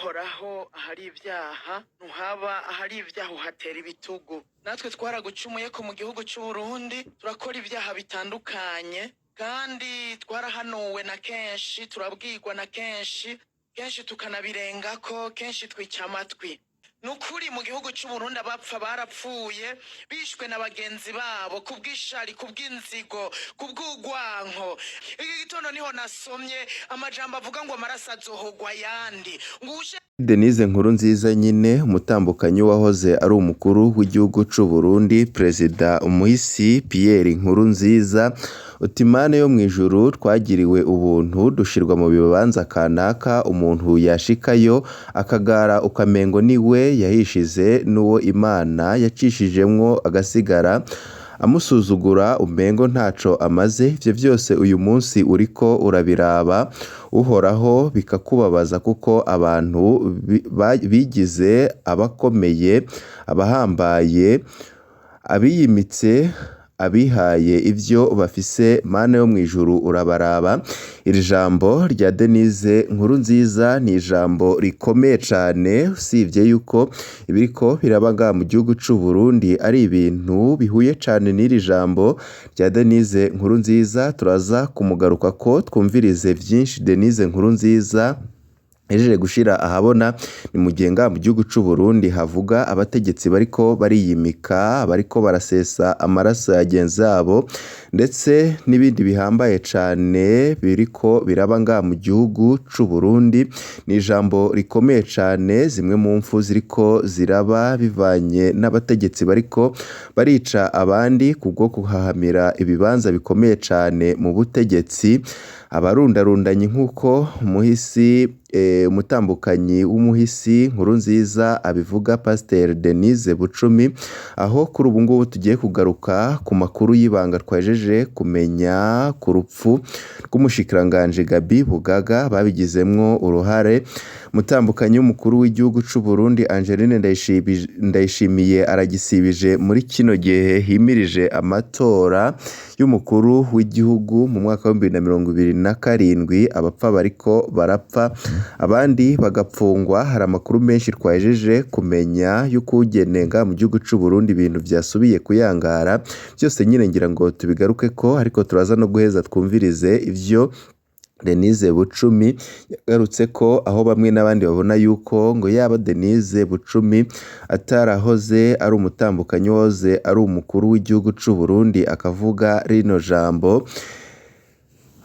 Uhoraho, ahari ibyaha ntuhaba, ahari ibyaha uhatera ibitugu. Natwe twaragucumuye ko mu gihugu c'Uburundi turakora ibyaha bitandukanye, kandi twarahanuwe na kenshi, turabwirwa na kenshi, kenshi tukanabirengako, kenshi twica amatwi. Nukuri mu gihugu c'Uburundi abapfa barapfuye bishwe na bagenzi babo kubw'ishari, kubw'inzigo, kubw'urwanko. Iki gitondo niho nasomye amajambo avuga ngo amaraso azohogwa ayandi, ngo ushe Denise Nkurunziza nyine, umutambukanyi wahoze ari umukuru w'igihugu c'u Burundi, Perezida Umuhisi Pierre Nkurunziza, uti Mana yo mw'ijuru, twagiriwe ubuntu dushirwa mu bibanza kanaka, umuntu yashikayo akagara ukamengo niwe yahishize, n'uwo Imana yacishijemwo agasigara amusuzugura umengo ntaco amaze. Ivyo vyose uyu munsi uriko urabiraba, Uhoraho, bikakubabaza, kuko abantu bigize abakomeye, abahambaye, abiyimitse, abihaye ivyo bafise. Mana yo mw'ijuru, urabaraba. Iri jambo rya Denise Nkurunziza ni ijambo rikomeye cane, usivye yuko ibiriko biraba ngaha mu gihugu c'u Burundi ari ibintu bihuye cane n'iri jambo rya Denise Nkurunziza. Turaza kumugarukako, twumvirize vyinshi Denise Nkurunziza yahejeje gushira ahabona. Ni mu gihe ngaha mu gihugu c'u Burundi havuga abategetsi bariko bariyimika, bariko barasesa amaraso ya bagenzi babo, ndetse n'ibindi bihambaye cane biriko biraba ngaha mu gihugu c'u Burundi. Ni ijambo rikomeye cane, zimwe mu mpfu ziriko ziraba bivanye n'abategetsi bariko barica abandi kubwo kuhahamira ibibanza bikomeye cane mu butegetsi, abarundarundanye nk'uko umuhisi, umutambukanyi w'umuhisi Nkurunziza abivuga, Pasiteri Denise Bucumi, aho kuri ubu ngubu tugiye kugaruka ku makuru y'ibanga twahejeje kumenya ku rupfu rw'umushikiranganji Gaby Bugaga babigizemwo uruhare. Umutambukanyi w'umukuru w'igihugu c'u Burundi Angeline Ndayishimiye aragisibije muri kino gihe himirije amatora y'umukuru w'igihugu mu mwaka wa 2027. Abapfa bariko barapfa, abandi bagapfungwa. Hari amakuru menshi twahejeje kumenya y'ukugene ngaha mu gihugu c'u Burundi ibintu vyasubiye kuyangara. Vyose nyine ngira ngo tubigarukeko, ariko turaza no guheza twumvirize ivyo Denise Bucumi yagarutseko, aho bamwe n'abandi babona yuko ngo yaba Denise Bucumi atarahoze ari umutambukanyi wahoze ari umukuru w'igihugu c'u Burundi akavuga rino jambo,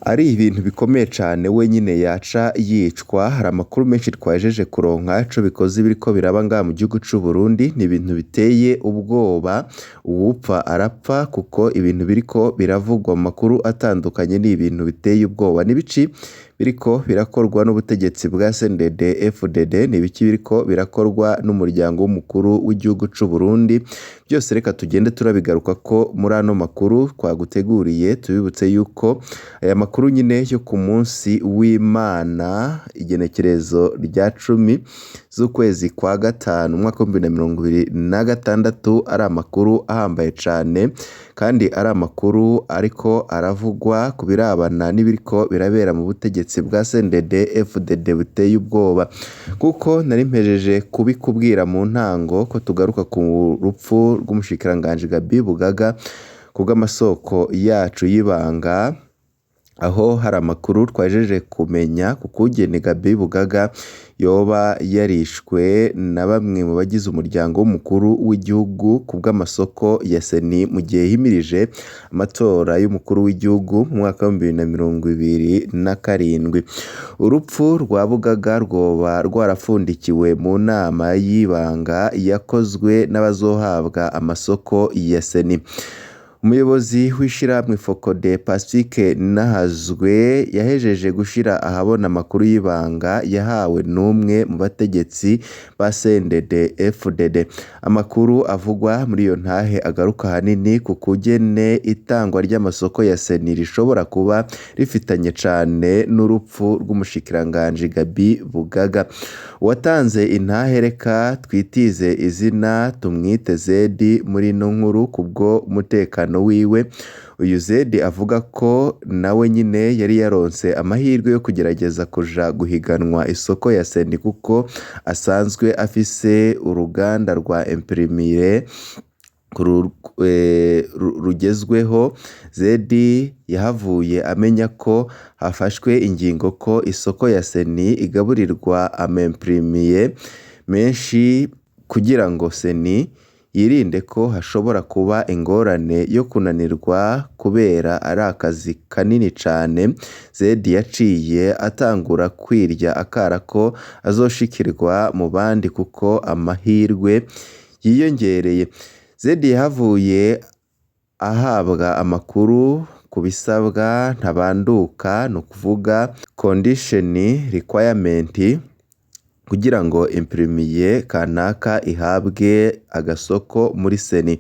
ari ibintu bikomeye cane, we nyine yaca yicwa. Hari amakuru menshi twahejeje kuronka ico bikoze ibiriko biraba ngaha mu gihugu c'u Burundi ni ibintu biteye ubwoba, uwupfa arapfa, kuko ibintu biriko biravugwa mu makuru atandukanye ni ibintu biteye ubwoba. N'ibici biriko birakorwa n'ubutegetsi bwa CNDD FDD, n'ibiki biriko birakorwa n'umuryango w'umukuru w'igihugu c'u Burundi, byose reka tugende turabigaruka ko muri ano makuru twaguteguriye. Tubibutse yuko aya makuru nyine yo ku munsi w'Imana, igenekerezo rya 10 z'ukwezi kwa gatanu umwaka wa 2026, ari amakuru ahambaye cane, kandi ari amakuru ariko aravugwa ku birabana n'ibiriko birabera mu butegetsi bwa CNDD FDD buteye ubwoba. Kuko nari mpejeje kubikubwira mu ntango ko tugaruka ku rupfu rw'umushikiranganji Gaby Bugaga kubw'amasoko yacu y'ibanga, aho hari amakuru twahejeje kumenya ku kugene Gaby Bugaga yoba yarishwe na bamwe mu bagize umuryango w'umukuru w'igihugu kubw'amasoko ya Seni mu gihe himirije amatora y'umukuru w'igihugu mu mwaka wa 2027. Urupfu rwa Bugaga rwoba rwarafundikiwe mu nama y'ibanga yakozwe n'abazohabwa amasoko ya Seni. Umuyobozi w'ishirahamwe Focode, Pacifique Nahazwe, yahejeje gushira ahabona amakuru y'ibanga yahawe n'umwe mu bategetsi ba CNDD FDD. Amakuru avugwa muri iyo ntahe agaruka ahanini ku kugene itangwa ry'amasoko ya Seni rishobora kuba rifitanye cane n'urupfu rw'umushikiranganji Gaby Bugaga. Uwatanze intahe reka twitize izina tumwite Zedi muri ino nkuru kubwo umutekano wiwe. Uyu Zedi avuga ko nawe nyine yari yaronse amahirwe yo kugerageza kuja guhiganwa isoko ya Seni kuko asanzwe afise uruganda rwa imprimire rugezweho. Zedi yahavuye amenya ko hafashwe ingingo ko isoko ya Seni igaburirwa ama-imprimiye menshi kugira ngo Seni yirinde ko hashobora kuba ingorane yo kunanirwa kubera ari akazi kanini cane. Zedi yaciye atangura kwirya akara ko azoshikirwa mu bandi kuko amahirwe yiyongereye. Zedi yahavuye ahabwa amakuru ku bisabwa ntabanduka, ni ukuvuga condition requirement, kugira ngo imprimiye kanaka ihabwe agasoko muri Seni.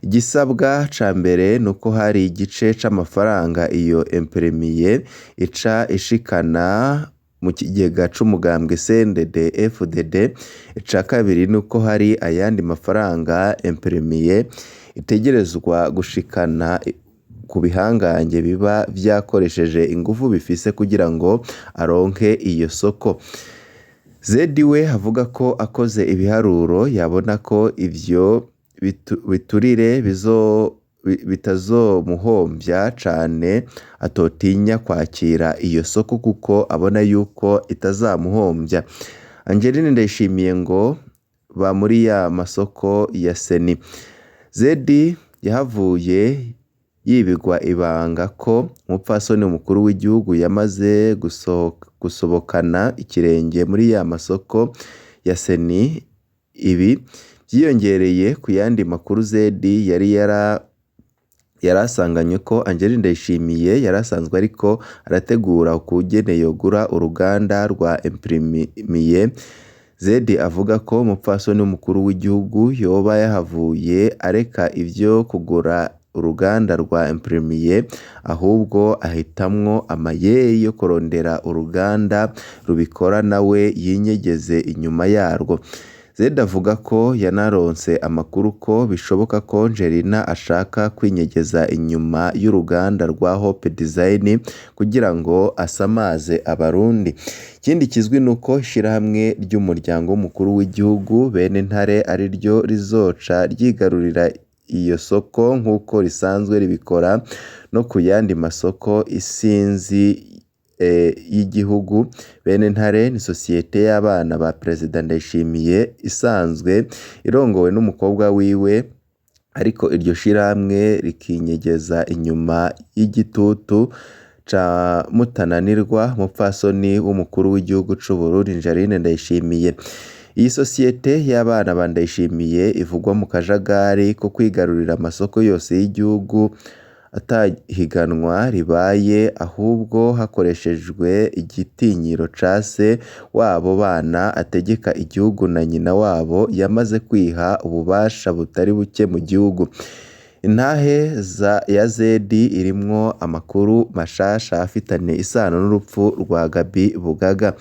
Igisabwa ca mbere nuko hari igice c'amafaranga iyo imprimiye ica ishikana mu kigega c'umugambwe CNDD FDD. Ica kabiri nuko hari ayandi mafaranga imprimiye itegerezwa gushikana ku bihangange biba vyakoresheje inguvu bifise kugira ngo aronke iyo soko. Zedi we avuga ko akoze ibiharuro yabona ko ivyo biturire bitazomuhombya cane, atotinya kwakira iyo soko kuko abona yuko itazamuhombya. Angeline Ndayishimiye ngo ba muri ya masoko ya Seni. Zedi yahavuye yibigwa ibanga ko umupfasoni umukuru w'igihugu yamaze gusobokana ikirenge muri ya masoko ya Seni. Ibi vyiyongereye ku yandi makuru Zedi yari yarasanganywe ko Angeline Ndayishimiye yari asanzwe ariko arategura ukugene yogura uruganda rwa imprimiye. Zedi avuga ko umupfasoni w'umukuru w'igihugu yoba yahavuye areka ivyo kugura uruganda rwa imprimiye, ahubwo ahitamwo amayeri yo kurondera uruganda rubikora nawe yinyegeze inyuma yarwo. Zedi avuga ko yanaronse amakuru ko bishoboka ko Angelina ashaka kwinyegeza inyuma y'uruganda rwa Hope Design kugira ngo asamaze abarundi. Ikindi kizwi nuko ishirahamwe ry'umuryango w'umukuru w'igihugu bene Ntare ariryo rizoca ryigarurira iyo soko nk'uko risanzwe ribikora no ku yandi masoko isinzi y'igihugu. Bene Ntare ni sosiyete y'abana ba Perezida Ndayishimiye isanzwe irongowe n'umukobwa wiwe, ariko iryo shirahamwe rikinyegeza inyuma y'igitutu ca Mutananirwa, umupfasoni w'umukuru w'igihugu c'Uburundi Angeline Ndayishimiye. Iyi sosiyete y'abana ba Ndayishimiye ivugwa mu kajagari ko kwigarurira amasoko yose y'igihugu atahiganwa ribaye, ahubwo hakoreshejwe igitinyiro ca se w'abo bana ategeka igihugu na nyina wabo yamaze kwiha ububasha butari buke mu gihugu. Intahe ya Zedi irimwo amakuru mashasha afitanye isano n'urupfu rwa Gaby Bugaga.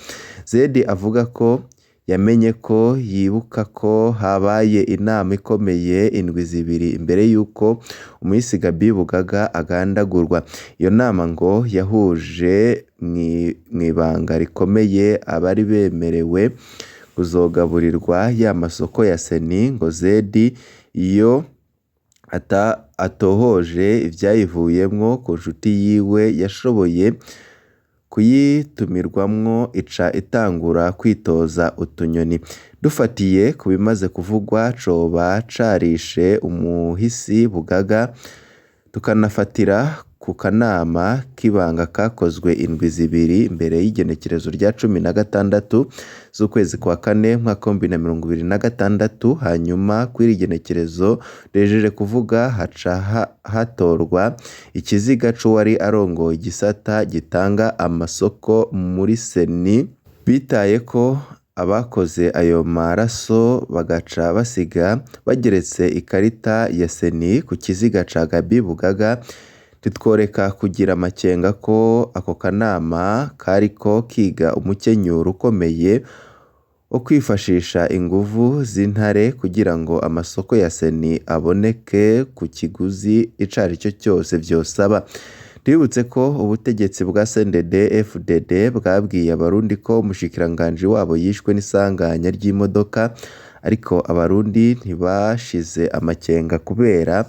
Zedi avuga ko yamenye ko yibuka ko habaye inama ikomeye indwi zibiri imbere y'uko umuhisi Gaby Bugaga agandagurwa. Iyo nama ngo yahuje mw'ibanga rikomeye abari bemerewe kuzogaburirwa ya masoko ya Seni. Ngo Zedi iyo atohoje ivyayivuyemwo ku nshuti yiwe yashoboye kuyitumirwamwo ica itangura kwitoza utunyoni. Dufatiye ku bimaze kuvugwa coba carishe umuhisi Bugaga, tukanafatira ku kanama k'ibanga kakozwe indwi zibiri mbere y'igenekerezo rya 16 z'ukwezi kwa kane umwaka w'2026. Hanyuma kw'iri genekerezo rihejeje kuvuga haca hatorwa ikiziga c'uwari arongoye igisata gitanga amasoko muri Seni, bitaye ko abakoze ayo maraso bagaca basiga bageretse ikarita ya Seni ku kiziga ca Gaby Bugaga. Ntitworeka kugira amakenga ko ako kanama kariko kiga umukenyuro ukomeye wo kwifashisha inguvu z'intare kugira ngo amasoko ya CENI aboneke ku kiguzi ico arico cyose vyosaba. Twibutse ko ubutegetsi bwa CNDD FDD bwabwiye abarundi ko umushikiranganji wabo yishwe n'isanganya ry'imodoka, ariko abarundi ntibashize amakenga kubera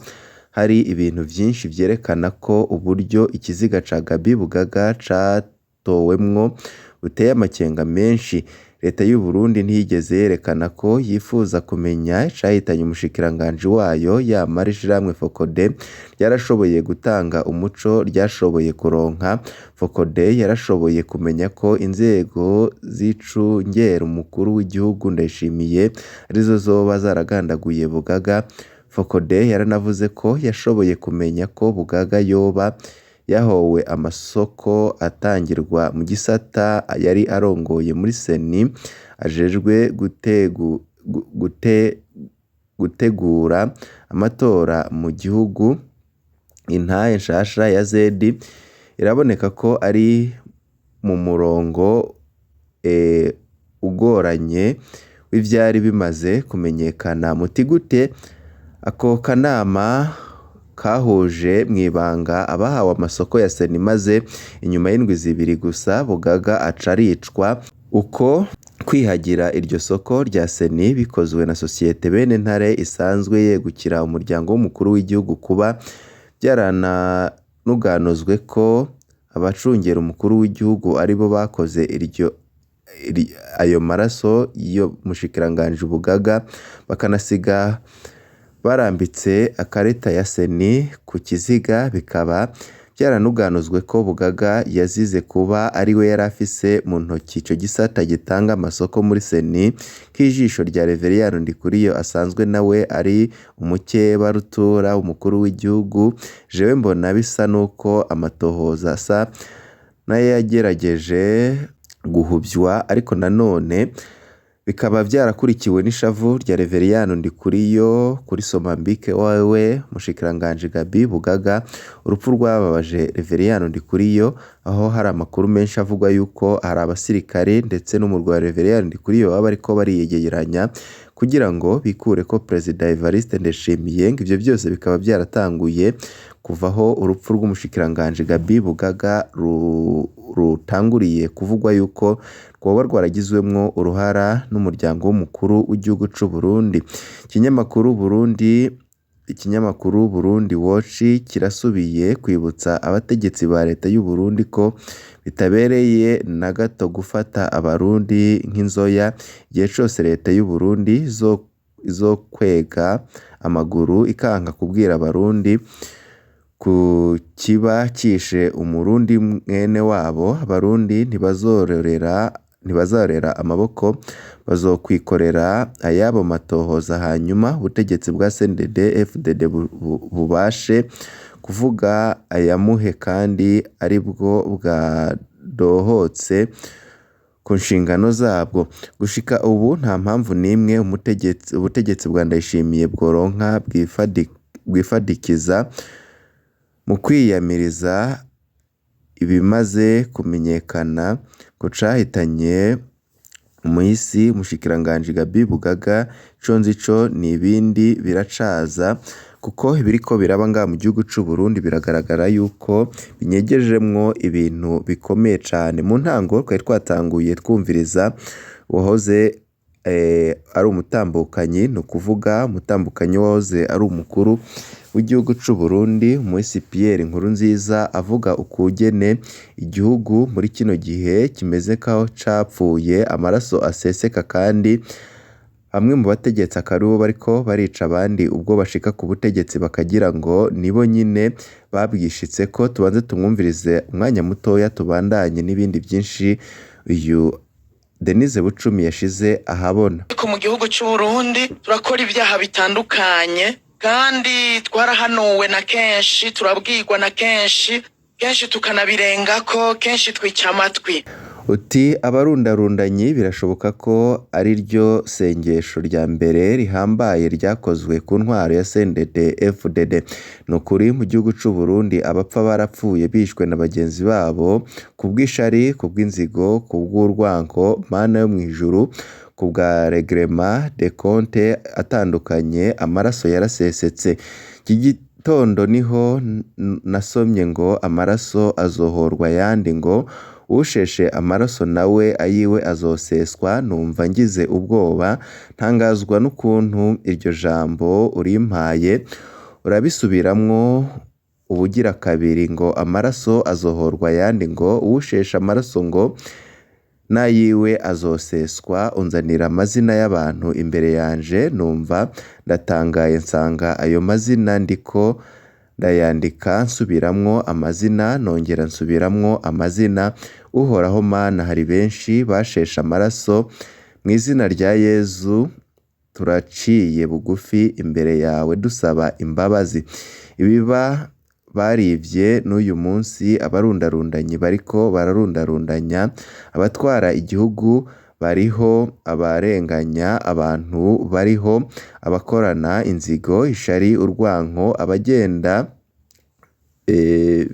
hari ibintu vyinshi vyerekana ko uburyo ikiziga ca Gabi Bugaga catowemwo buteye amakenga menshi. Leta y'u Burundi ntiyigeze yerekana ko yifuza kumenya icahitanye umushikiranganji wayo, yamara ishirahamwe FOCODE ryarashoboye gutanga umuco ryashoboye kuronka. FOCODE yarashoboye kumenya ko inzego z'icungera umukuru w'igihugu Ndayishimiye arizo zoba zaragandaguye Bugaga. FOCODE yaranavuze ko yashoboye kumenya ko Bugaga yoba yahowe amasoko atangirwa mu gisata yari arongoye muri CENI, ajejwe gutegura amatora mu gihugu. Intahe nshasha ya Zedi iraboneka ko ari mu murongo ugoranye w'ivyari bimaze kumenyekana. Muti gute ako kanama kahuje mw'ibanga abahawe amasoko ya CENI, maze inyuma y'indwi zibiri gusa Bugaga aca aricwa? Uko kwihagira iryo soko rya CENI bikozwe na sosiyete Bene Ntare isanzwe yegukira umuryango w'umukuru w'igihugu, kuba byarananuganuzwe ko abacungera umukuru w'igihugu aribo bakoze iryo ayo maraso yo mushikiranganji Bugaga, bakanasiga barambitse akareta ya CENI ku kiziga, bikaba byaranuganuzwe ko Bugaga yazize kuba ariwe yari afise mu ntoki ico gisata gitanga amasoko muri CENI, k'ijisho rya Reveriyani Ndikuriyo asanzwe nawe ari umukeba rutura umukuru w'igihugu. Jewe mbona bisa nuko amatohoza asa n'ayagerageje guhuvywa, ariko nanone bikaba vyarakurikiwe n'ishavu rya Reveriyani Ndikuriyo kuri Somambike wewe mushikiranganji Gabi Bugaga. Urupfu rwababaje Reveriyani Ndikuriyo, aho hari amakuru menshi avugwa yuko hari abasirikare ndetse n'umurwi wa Reveriyani Ndikuriyo baba bariko bariyegeranya kugira ngo bikure ko Perezida Evariste Ndayishimiye. Ngo ivyo byose bikaba byaratanguye kuvaho urupfu rw'umushikiranganji Gabi Bugaga rutanguriye kuvugwa yuko rwoba rwaragizwemwo uruhara n'umuryango w'umukuru w'igihugu c'u Burundi. Ikinyamakuru Burundi Watch kirasubiye kwibutsa abategetsi ba leta y'u Burundi ko bitabereye na gato gufata abarundi nk'inzoya igihe cose leta y'u Burundi izokwega amaguru ikanka kubwira abarundi ku kiba cishe umurundi mwene wabo. Abarundi ntibazorera amaboko, bazokwikorera ayabo matohoza, hanyuma ubutegetsi bwa CNDD FDD bubashe kuvuga ayamuhe kandi aribwo bwadohotse ku nshingano zabwo. Gushika ubu nta mpamvu n'imwe ubutegetsi bwa Ndayishimiye bworonka bwifadikiza mu kwiyamiriza ibimaze kumenyekana ko cahitanye umuhisi umushikiranganji Gabi Bugaga. Ico nzi co n'ibindi biracaza, kuko ibiriko biraba ngaha mu gihugu c'u Burundi biragaragara yuko binyegejemwo ibintu bikomeye cane. Mu ntango twari twatanguye twumviriza uwahoze ari umutambukanyi, ni ukuvuga umutambukanyi wahoze ari umukuru w'igihugu c'u Burundi umuhisi Pierre Nkurunziza, avuga ukugene igihugu muri kino gihe kimeze nkaho capfuye, amaraso aseseka, kandi bamwe mu bategetsi akaba aribo bariko barica abandi ubwo bashika ku butegetsi bakagira ngo nibo nyine babwishitseko. Tubanze tumwumvirize umwanya mutoya, tubandanye n'ibindi vyinshi uyu Denise Bucumi yashize ahabona. Ariko mu gihugu c'u Burundi turakora ibyaha bitandukanye, kandi twarahanuwe na kenshi, turabwirwa na kenshi, kenshi tukanabirengako, kenshi twica amatwi. Uti abarundarundanyi birashoboka ko ari ryo sengesho rya mbere rihambaye ryakozwe ku ntwaro ya CNDD FDD. Ni ukuri mu gihugu c'u Burundi abapfa barapfuye bishwe na bagenzi babo kubw'ishari, kubw'inzigo, kubw'urwanko. Mana yo mw'ijuru, Ku bwa règlement de compte atandukanye, amaraso yarasesetse. Iki gitondo niho nasomye ngo amaraso azohorwa ayandi, ngo usheshe amaraso nawe ayiwe azoseswa. Numva ngize ubwoba, ntangazwa n'ukuntu iryo jambo urimpaye, urabisubiramwo ubugira kabiri ngo amaraso azohorwa ayandi, ngo uwusheshe amaraso ngo n'ayiwe azoseswa. Unzanira amazina y'abantu imbere yanje, numva ndatangaye, nsanga ayo mazina ndiko ndayandika, nsubiramwo amazina, nongera nsubiramwo amazina. Uhoraho Mana, hari benshi basheshe amaraso. Mu izina rya Yezu turaciye bugufi imbere yawe dusaba imbabazi. Ibiba barivye n'uyu munsi, abarundarundanyi bariko bararundarundanya, abatwara igihugu bariho, abarenganya abantu bariho, abakorana inzigo, ishari, urwanko,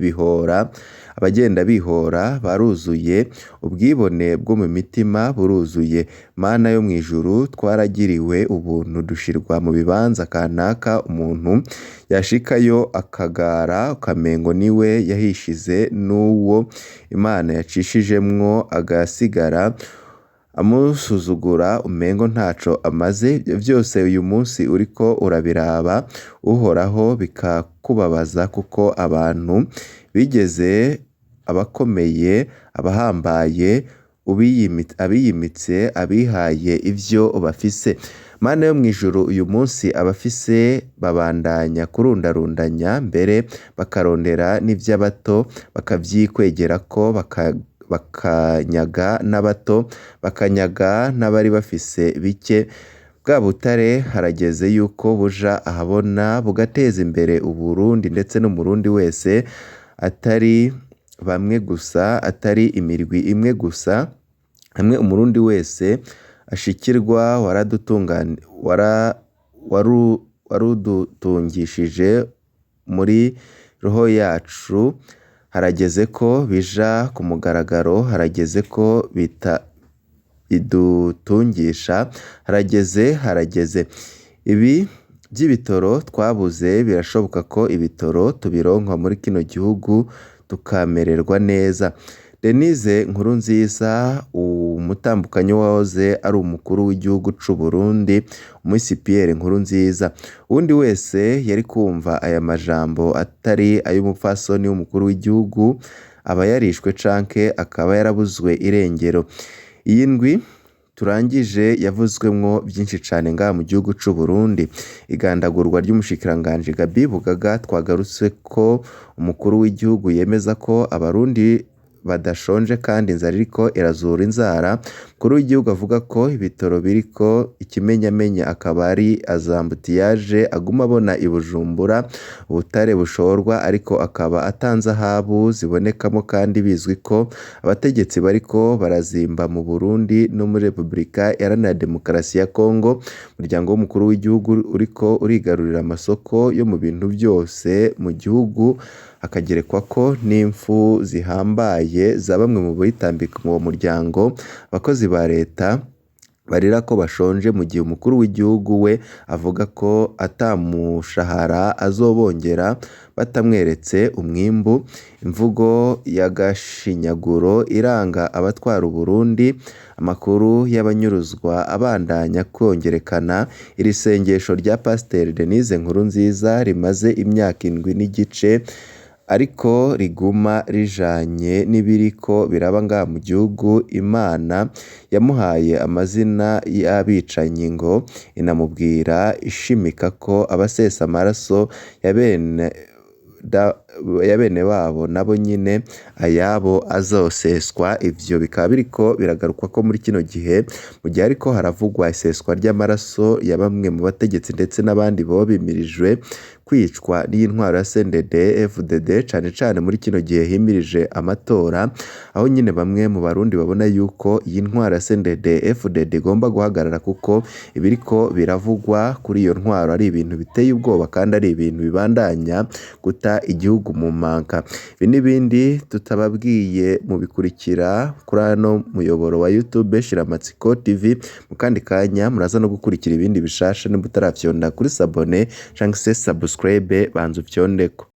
bihora, abagenda bihora baruzuye, ubwibone bwo mu mitima buruzuye. Mana yo mw'ijuru, twaragiriwe ubuntu dushirwa mu bibanza kanaka, umuntu yashikayo akagara ukamengo niwe yahishize, n'uwo Imana yacishijemwo agasigara amusuzugura umengo ntaco amaze. Ivyo vyose uyu munsi uriko urabiraba Uhoraho, bikakubabaza, kuko abantu bigeze abakomeye, abahambaye, abiyimitse, abihaye ivyo bafise. Mana yo mw'ijuru, uyu munsi abafise babandanya kurundarundanya, mbere bakarondera n'ivy'abato bakavyikwegerako, bakanyaga n'abato, bakanyaga n'abari bafise bike. Bwa butare harageze yuko buja ahabona, bugateza imbere Uburundi ndetse n'Umurundi wese, atari bamwe gusa, atari imirwi imwe gusa. Hamwe Umurundi wese ashikirwa. Warudutungishije muri roho yacu, harageze ko bija ku mugaragaro, harageze ko bidutungisha, harageze, harageze. Ibi by'ibitoro twabuze, birashoboka ko ibitoro tubironka muri kino gihugu tukamererwa neza. Denise Nkurunziza, umutambukanyi wahoze ari umukuru w'igihugu c'u Burundi, Umuhisi Pierre Nkurunziza. Uwundi wese yari kumva aya majambo atari ay'umupfasoni w'umukuru w'igihugu aba yarishwe canke akaba yarabuzwe irengero. Iyi ndwi turangije yavuzwemwo vyinshi cane ngaha mu gihugu c'u Burundi. Igandagurwa ry'umushikiranganji Gabi Bugaga twagarutse ko umukuru w'igihugu yemeza ko Abarundi badashonje kandi inzara iriko irazura inzara. Umukuru w'igihugu avuga ko ibitoro biriko ikimenyamenya akaba ari azambutiyaje aguma abona i Bujumbura, ubutare bushorwa ariko akaba atanzahabu zibonekamo, kandi bizwi ko abategetsi bariko barazimba mu Burundi no muri Repubulika Iharanira Demokarasi ya Kongo. Umuryango w'umukuru w'igihugu uriko urigarurira amasoko yo mu bintu vyose mu gihugu, hakagerekwako n'impfu zihambaye za bamwe mu bitambika uwo muryango. Abakozi ba leta barira ko bashonje, mu gihe umukuru w'igihugu we avuga ko atamushahara azobongera batamweretse umwimbu. Imvugo y'agashinyaguro iranga abatwara Uburundi, amakuru y'abanyuruzwa abandanya kwongerekana. Iri sengesho rya Pasiteri Denise Nkurunziza rimaze imyaka 7 n'igice, ariko riguma rijanye n'ibiriko biraba ngaha mu gihugu. Imana yamuhaye amazina y'abicanyi ngo inamubwira ishimika ko abasesa amaraso ya bene wabo nabo nyine ayabo azoseswa. Ivyo bikaba biriko biragarukwa ko muri kino gihe, mu gihe ariko haravugwa iseswa ry'amaraso ya bamwe mu bategetsi ndetse n'abandi boba bimirijwe kwicwa n'intwaro ya CNDD FDD, cane cane muri kino gihe himirije amatora, aho nyine bamwe mu Barundi babona yuko iyi ntwaro ya CNDD FDD igomba guhagarara, kuko ibiriko biravugwa kuri iyo ntwaro ari ibintu biteye ubwoba kandi ari ibintu bibandanya guta igihugu igihugu mu manga. Ibi n'ibindi tutababwiye mubikurikira kuri ano muyoboro wa YouTube Shiramatsiko TV. Mu kandi kanya muraza no gukurikira ibindi bishasha, nimba utaravyonda kuri s'abonner canke se subscribe, banza ufyondeko.